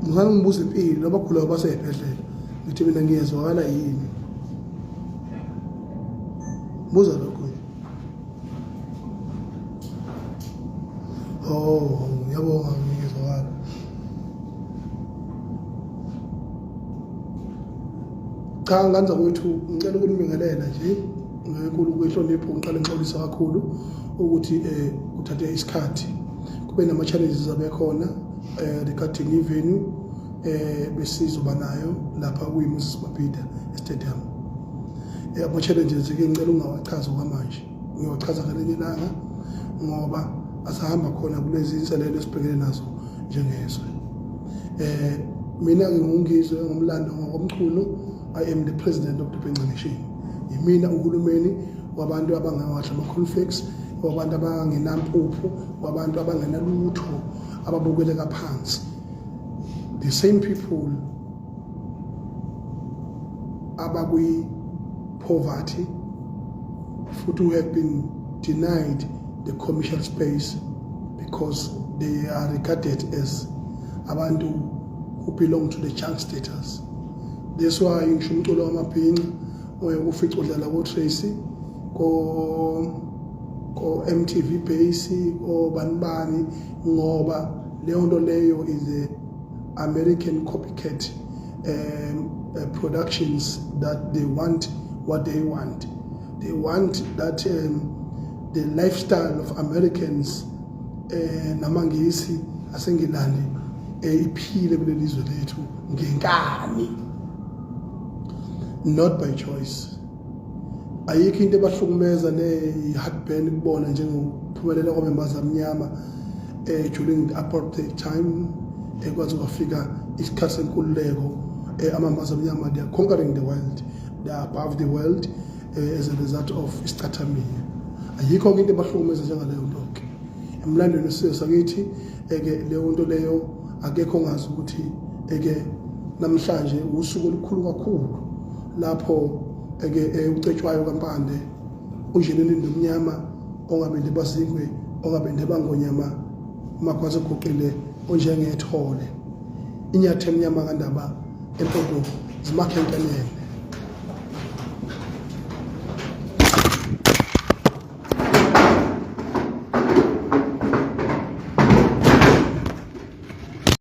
Ngizana ngibuza impilo abagulayo baseyibhedlela. Ngithi mina ngiyezwakala yini? Buza lokho nje. Oh, ngiyabonga ngiyezwakala. Cha ngane zakwethu ngicela ukunibingelela nje ngenkulu kwenhlonipho ngiqale ngixolisa kakhulu ukuthi eh kuthathe isikhathi kube nama challenges abekhona eh regarding i-venue eh besizoba nayo lapha kuyi-Moses Mabhida Stadium. Eh ama challenges ke ngicela ungawachazi okwamanje. Ngiyochaza ngelinye ilanga ngoba asahamba khona kulezi inselelo esibhekene nazo njengezwe. Eh mina ke ngungizwe ngomlando ngokomchunu I am the president of the Benca Nation. Yimina uhulumeni wabantu abangawadla ama-cornflakes, wabantu abangenampuphu, wabantu abangenalutho, ababukeleka phansi. The same people abakwi-poverty futhi who have been denied the commercial space because they are regarded as abantu who belong to the junk status. That's why ngisho umculo wamabhinca oye ufice udlala ko-Tracy ko MTV Base ko bani bani ngoba leyo nto leyo is a American copycat productions that they want what they want. They want that the lifestyle of Americans namaNgisi aseNgilandi iphile kuleli zwe lethu ngenkani, not by choice. Ayikho into ebahlukumeza ne-heartburn kubona njengokuphumelela kwamembaza amnyama during the apartheid time ekwazi kwafika isikhathi senkululeko. Amambaza amnyama, they are conquering the world, they are above the world as a result of isicathamiya. Ayikho ke into ebahlukumeza njengaleyo nto ke emlandweni wesizwe sakithi. Eke leyo nto leyo akekho ongazi ukuthi eke namhlanje usuku olukhulu kakhulu lapho eke ucetshwayo kaMpande unjenini nomnyama ongabende bazingwe ongabende bangonyama umakhwazi oguqile onjengethole inyathi emnyama kandaba empondo zimakhe nkenene.